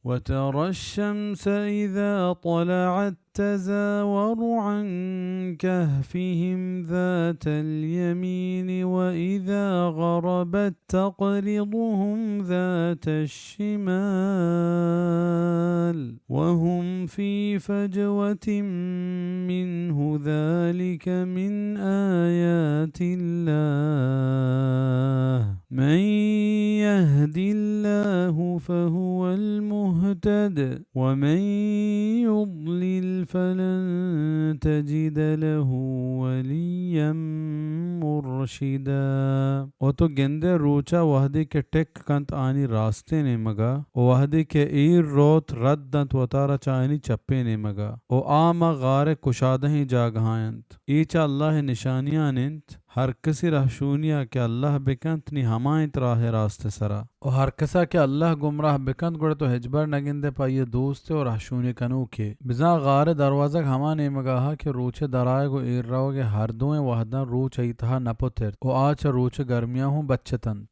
وترى الشمس إذا طلعت تزاور عن كهفهم ذات اليمين وإذا غربت تقرضهم ذات الشمال وهم في فجوة منه ذلك من آيات الله من يهد الله فهو المهتد ومن يضلل فلن تجد له وليا مرشدا۔ و تو گندئے روچا وہدے کہ ٹک کنت آنی راستیں نیمگا، و وہدے کہ ایر روت رد دنت وتارا چہ آنی چپیں نیمگا، و آ ماں غارئے کشادہیں جاگہا انت۔ اے چہ اللہ ء نشانیان انت۔ ہر کسی رہشونیا کہ اللہ بکنت، نی ہما انت راہ راست سرا۔ و ہر کسا کہ اللہ گمراہ بکنت، گڑا تو ہچبر نگندئے پہ آئی دوست و رہشونی کنوکے۔ بزاں غار دروازگ ہما نیمگاہا کہ روچ درآیگ و ایر روگ ہر دوئیں وہداں روچ آئی تہا نپترت و آ چہ روچ گرمیاں ہوں بچتنت۔